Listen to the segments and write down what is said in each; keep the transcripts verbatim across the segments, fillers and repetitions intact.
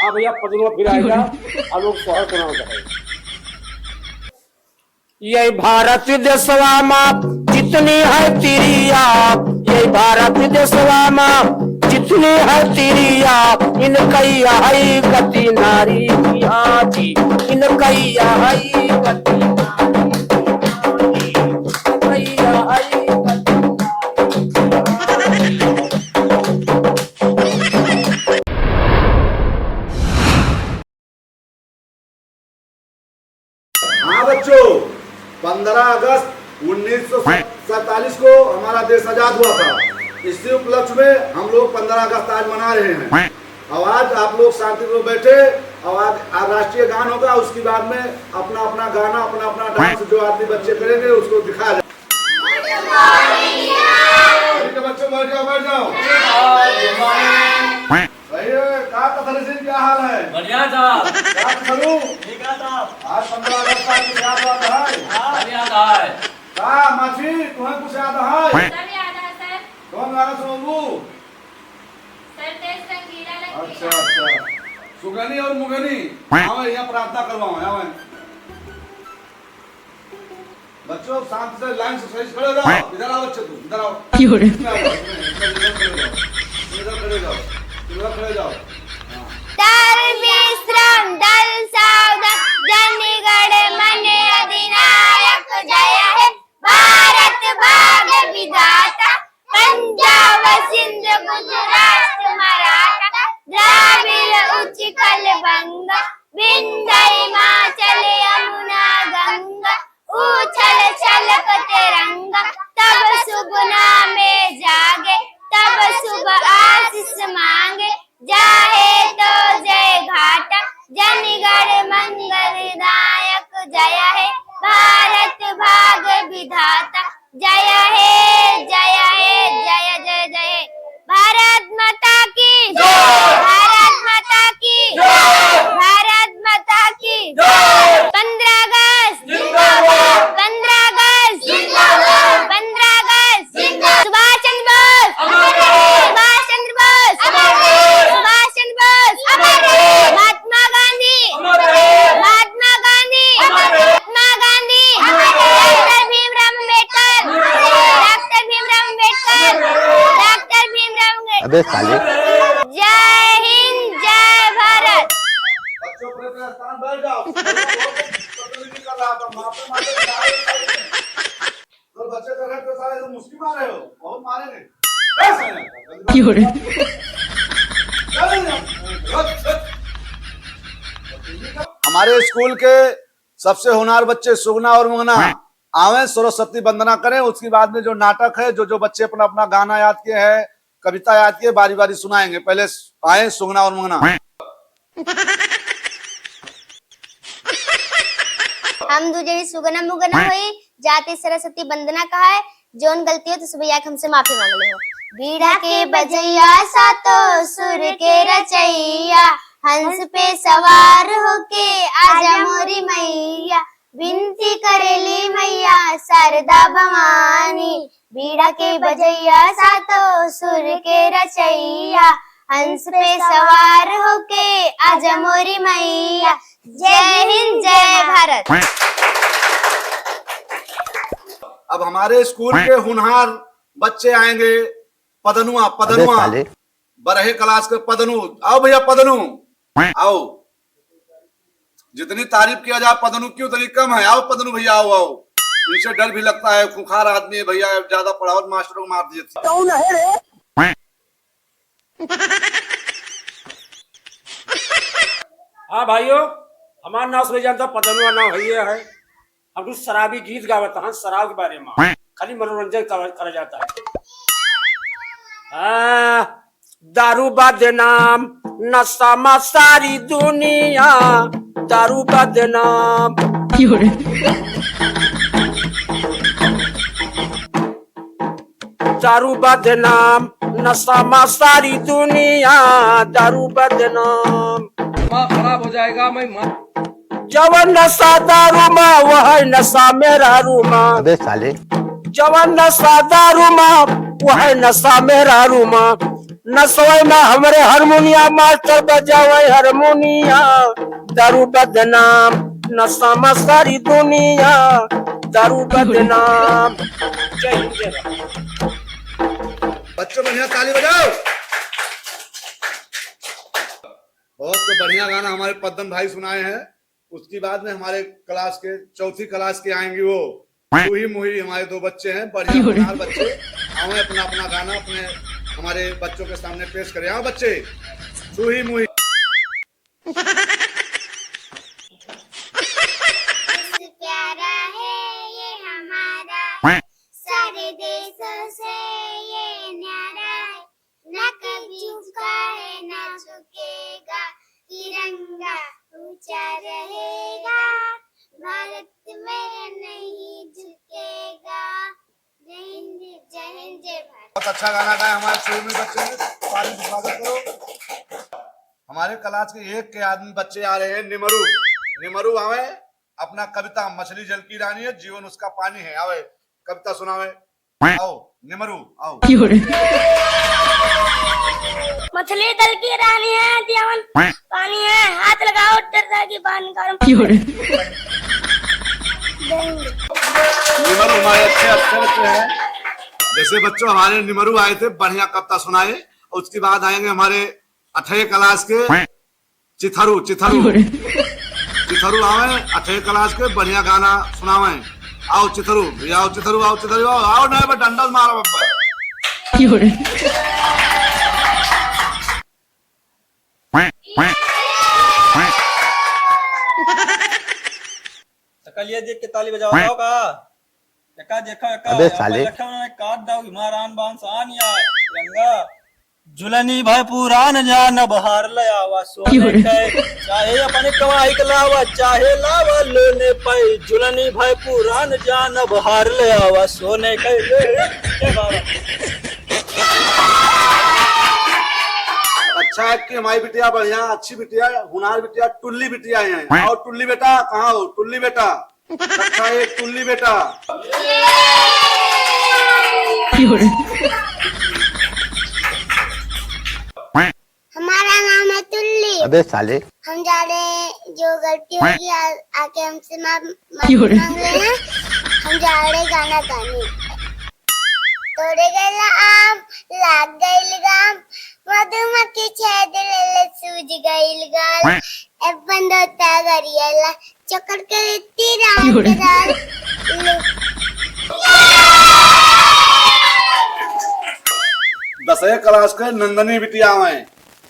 हाँ भैया, पदनुआ फिर आएगा। अब लोग सोहर सुनाओ जाए। ये भारत देशवा मा जितनी है तिरिया, ये भारत देशवा मा जितनी है तिरिया, इनकैया है गति नारी की आजी, इनकैया है गति नारी की आजी, इनकैया है गति नारी की आजी। हाँ बच्चों, पन्द्रह अगस्त उन्नीस सौ सैंतालीस को हमारा देश आजाद हुआ था। इसी उपलक्ष्य में हम लोग पन्द्रह अगस्त आज मना रहे हैं। और आज आप लोग शांतिपूर्वक बैठे और आज, आज राष्ट्रीय गान होगा, उसके बाद में अपना अपना गाना, अपना अपना डांस जो आदमी बच्चे करेंगे उसको दिखाया जाए। ठीक है बच्चों, बैठ जाओ, बैठ जाओ। सही है, का कथरसिन, क्या हाल है? बढ़िया साहब। का करू? ठीक है साहब। आज पन्द्रह अगस्त का कुछ याद वाद है? हाँ, सब याद है। का माछी, तुम्हें कुछ याद है? सब याद है सर। कौन गाना सुनोगू? सर, देश रंगीला रंगीला। अच्छा, अच्छा। सुगनी और मुगनी, आवे यहाँ प्रार्थना करवाओ, आवे। बच्चों, शांति से लाइन से सही से खड़े हो जाओ। इधर आओ बच्चे, तुम इधर आओ। क्यों रे? इधर आओ, इधर, इधर खड़े हो जाओ। इधर खड़े हो जाओ। इधर खड़े हो जाओ। हाँ। दल विश्राम, दल सावधान, जन गण मन अधिनायक जय हे। भारत भाग्य विधाता, पंजाब सिंध गुजरात मराठा, द्राविड़ उच्छल बंग, विंध्य हिमाचल यमुना गंगा, उछल छलक तिरंगा, तब सुगुना में जागे, तब शुभ आशीष मांगे, जाहे तो जय घाटा, जन गण मंगल नायक जय हे, भारत भाग्य विधाता, जय हे, जय हे, जय, जय, जय हे। भारत माता की जय। भारत माता की जय। भारत माता की जय। पन्द्रह अगस्त जिंदाबाद। पन्द्रह अगस्त जिंदाबाद। पन्द्रह अगस्त जिंदाबाद। सुभाष चंद्र बोस अमर रहे। सुभाष चंद्र बोस अमर रहे। सुभाष चंद्र बोस अमर रहे। महात्मा गांधी अमर रहे। महात्मा गांधी अमर रहे। महात्मा गांधी अमर रहे। डॉक्टर भीमराव अंबेडकर अमर रहे। डॉक्टर भीमराव अंबेडकर अमर रहे। डॉक्टर भीमराव अंबेडकर। अबे साले। जय हिंद, जय भारत। बच्चों, अपने अपने स्थान बैठ जाओ। बदतमीजी कर रहा था, माफी मांगो, तो बच्चे तो रहते सारे, तुम मुस्की मार रहे हो, बहुत मारेंगे। क्यों रे? हमारे स्कूल के सबसे होनहार बच्चे सुगना और मुगना आवे, सरस्वती वंदना करें, उसके बाद में जो नाटक है, जो जो बच्चे अपना अपना गाना याद किए हैं, कविता याद किए, बारी बारी सुनाएंगे। पहले आए सुगना और मुगना। हम दू जनी सुगना मुगना होई, जाति सरस्वती वंदना कहाए, जौन गलती हो तो सब आके हमसे माफी मांग ले हो। बीड़ा के बजैया सातो सुर के रचैया, हंस पे सवार होके आजा मोरी मैया, विनती करेली मैया शारदा भवानी। बीड़ा के बजैया सातो सुर के रचैया, हंस पे सवार होके आजा मोरी मैया। जय हिंद, जय भारत। अब हमारे स्कूल के होनहार बच्चे आएंगे, पदनुआ, अबे पदनुआ। साले। बरहे क्लास के पदनू, आओ भैया पदनू, आओ। जितनी तारीफ किया जाए पदनू की उतनी कम है। आओ पदनू भैया, आओ, आओ। इनसे डर भी लगता है, खूंखार आदमी है भैया, ज्यादा पढ़ाओ तो मास्टरों को मार दिए थे। कौन है रे? हाँ भाइयों, हमार नाम सब जानता, पदनुआ नाम है, ये है। हम कुछ शराबी गीत गावत हन, शराब के बारे में, खाली मनोरंजन कर, करा जाता है। हाँ, दारू बदनाम, नशा मा सारी दुनिया, दारू बदनाम। क्यों रे? दारू बदनाम, नशा मा सारी दुनिया, दारू बदनाम। दिमाग खराब हो जाएगा, मैं मर जवन नशा दारू मा, वह नशा मेहरारू मा। अबे साले। जवन नशा दारू मा, वह नशा मेहरारू मा। नसवै में हमरे हारमोनिया, मास्टर बजावै हारमोनिया। दारू बदनाम, नशा में सारी दुनिया। दारू बदनाम। जय हिंद, जय भारत। बच्चों, बढ़िया ताली बजाओ। बहुत तो बढ़िया गाना हमारे पद्दन भाई सुनाए हैं। उसके बाद में हमारे क्लास के, चौथी क्लास के आएंगे वो, रूही मुही, हमारे दो बच्चे हैं, बढ़िया होनहार बच्चे। आवे अपना, अपना गाना अपने, हमारे बच्चों के सामने पेश करें। आओ बच्चे, रूही मुही। प्यारा है ये हमारा, सारे देशों से ये न्यारा है। ना कभी झुका है, ना झुकेगा, तिरंगा ऊंचा रहेगा, भारत मेरा नहीं झुकेगा। जय हिंद, जय हिंद, जय भारत। बहुत अच्छा गाना गाए हमारे स्कूल में बच्चे ने, ताली से स्वागत करो। हमारे क्लास के एक के आदमी बच्चे आ रहे हैं, निमरू। निमरू आवे, अपना कविता मछली जल की रानी है, जीवन उसका पानी है, आवे, कविता सुनावे। आओ, निमरू, आओ। मछली जल की रानी है, जीवन पानी है, हाथ लगाओ डरता कि बाहर निकालो। निमरू हमारे अच्छे, अच्छे बच्चे हैं। जैसे बच्चों हमारे निमरू आए थे, बढ़िया कविता सुनाए। उसके बाद आएंगे हमारे अठे क्लास के चिथरू, चिथरू। चिथरू आवे, अठे क्लास के बढ़िया गाना सुनावे। आओ चिथरू, भैया आओ चिथरू, आओ चिथरू, आओ, आओ ना, बस डंडा मारो बप्पा। तकलिया देख के ताली बजाओ, हाँ। जाओ का? एका देखा, एका, अबे यहाँ पर साले। रखे उन्होंने काट दाओ, हमारा आन बान शान या रंगा। जुलनी भाई पुरान जान बहार ले आवा सोने के, चाहे अपने कमाई के लावा, चाहे लावा लोने पे। जुलनी भाई पुरान जान बहार ले आवा सोने के। ए, ए, ए बाबा। अच्छा है कि हमारी बिटिया बढ़िया, अच्छी बिटिया, हुनार बिटिया, टुल्ली बिटिया है। आओ टुल्ली बेटा, कहाँ हो टुल्ली बेटा? अच्छा, एक टुल्ली बेटा। हमारा नाम है टुल्ली। अबे साले। हम जा रहे हैं, जो गलती होगी, आ-, आके हमसे माफ, माफी मांग लेना। हम जा रहे गाना गाने। तोड़े गइल आम, लाग गइल घाम, मधुमक्खी छेद लेले, सूज गइल गाल। ए बंदोता गरियाला, चक्कर के इतनी राम के दाल। दसवें क्लास के नंदनी बिटिया आवे,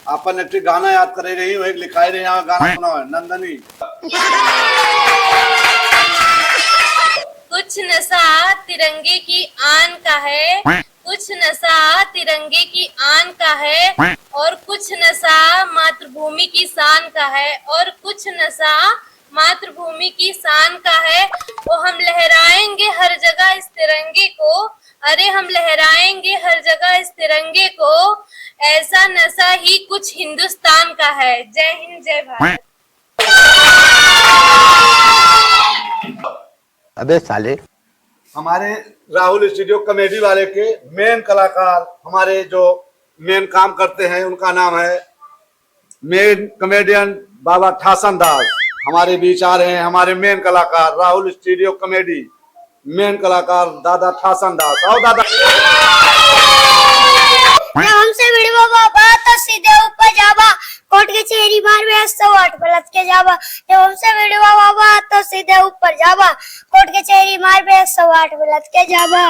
आपन एक ठे गाना याद करे रही, वही लिखाई रही, यहाँ गाना सुनावे, नंदनी। कुछ नशा तिरंगे की आन का है, कुछ नशा तिरंगे की आन का है, और कुछ नशा मातृभूमि की शान का है, और कुछ नशा मातृभूमि की शान का है। वो हम लहराएंगे हर जगह इस तिरंगे को, अरे हम लहराएंगे हर जगह इस तिरंगे को, ऐसा नशा ही कुछ हिंदुस्तान का है। जय हिंद, जय भारत। अबे साले। हमारे राहुल स्टूडियो कॉमेडी वाले के मेन कलाकार, हमारे जो मेन काम करते हैं, उनका नाम है मेन कॉमेडियन बाबा ठासन दास। हमारे बीच आ रहे हैं हमारे मेन कलाकार राहुल स्टूडियो कॉमेडी, मेन कलाकार दादा ठासन दास। आओ दादा। जब हमसे भिड़वा बाबा तो सीधे ऊपर जाबा, कोर्ट कचहरी मारबे एक सौ आठ पे लटके जाबा। जब हमसे भिड़वा बाबा तो सीधे ऊपर जाबा, कोर्ट कचहरी मारबे एक सौ आठ पे लटके जाबा।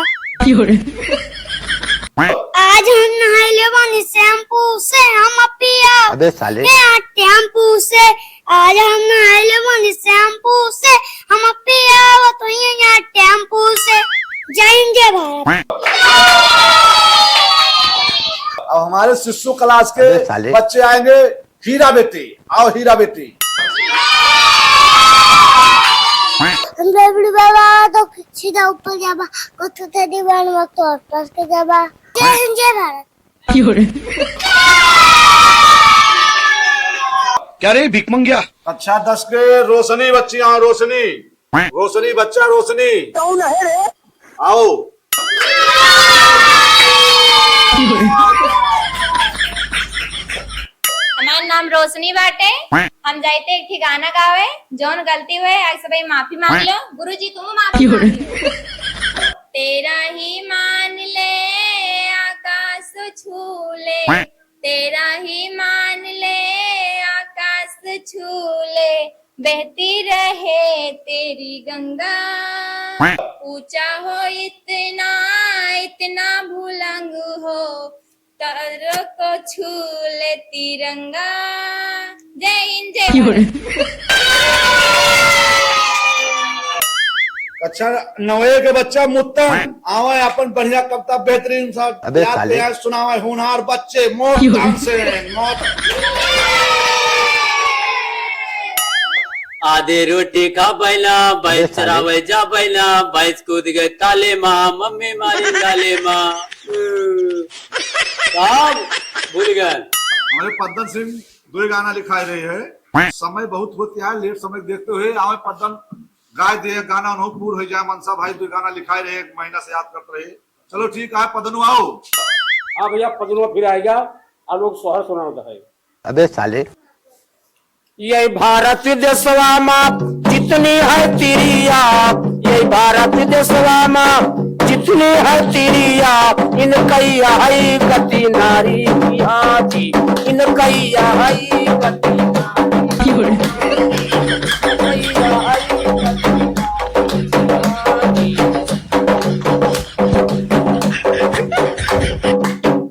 आज हम नहाए ले बानी शैम्पू से, हम पिया अबे साले। टेम्पू से। आज हम नहाए ले बानी शैम्पू से, हम पिया तो यहाँ टेम्पू से। जय हिंद, जय भारत। अब हमारे शिशु क्लास के अबे साले। बच्चे आएंगे। हीरा बेटी, आओ हीरा बेटी। हम भिड़वा बाबा तो सीधा ऊपर जाबा, कुछ थे दीवान वक्त और पास के जाबा। जय हिंद, जय भारत। क्या रे भिकमंगिया? कक्षा दस के रोशनी बच्ची, आओ रोशनी। रोशनी बच्चा, रोशनी। कौन है रे? आओ। नाम रोशनी बाटे। हम जाइते एक ठे गाना गावे, जौन गलती हुए, आज सबई माफी मांग लो। गुरुजी, तुम माफी मांग लो। तेरा ही मान ले, आकाश छू ले, तेरा ही मान ले, आकाश छू ले, बहती रहे तेरी गंगा। ऊंचा हो इतना, इतना बुलंद हो, तारों को छू ले तिरंगा। जय हिंद, जय भारत। अच्छा, नवे के बच्चा मुत्तन, आवे अपन बढ़िया कविता, बेहतरीन सा अबे याद साले। पे याद सुनावे, होनहार बच्चे, मौत क्यों? तानसेन, मौत। आधे रोटी खा बैला, भैंस अबे साले। चरावे जा बैला, भैंस कूद गए ताले मा, मम्मी मारी गाले मा। साहब, भूल गए। हमारे पद्दन सिंह दो गाना लिखाए रहे हैं, समय बहुत होती है, लेट समय देखते हुए आवे पद्दन गाय दे गाना उन्हों पूर हो जाए। मनसा भाई दो गाना लिखाए रहे, एक महीना से याद करते रहे। चलो ठीक है, पदनु आओ। हाँ भैया, पदनुआ फिर आएगा, आप लोग सोहर सुनाओ तो है। अबे साले। ये भारत देशवा मा जितनी है तिरिया, ये भारत देशवा मा जितनी है तिरिया, इनकैया है गति नारी की हाथी, इनकैया है गति नारी की हाथी।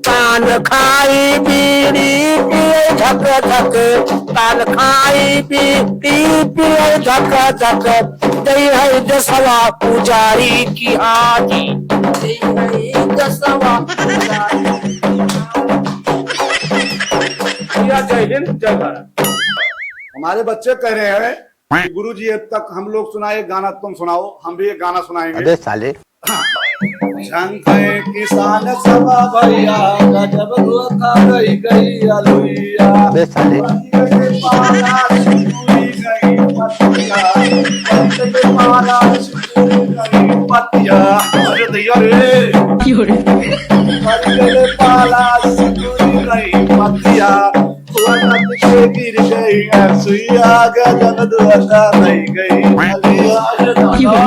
पान खाई बीड़ी पिए धक धक, पान खाई बीड़ी पिए धक धक, जय है देशवा पुजारी की हाथी, जय है देशवा पुजारी की हाथी। भैया, जय हिंद, जय भारत। हमारे बच्चे कह रहे हैं कि गुरुजी, अब तक हम लोग सुनाए गाना, तुम सुनाओ, हम भी एक गाना सुनाएंगे। अबे साले। झंखै किसान सब भैया, गजब धोखा दई गई अलुइया। अबे साले। बन गए पाला सिकुड़ी गई पतिया, बन गए पाला सिकुड़ी गई पतिया। अरे दैया रे। क्यों रे? बन गए पाला सिकुड़ी गई पतिया। हुआ नद के गिर गई सुइया, गजब धोखा दई गई अलुइया। अरे दादा।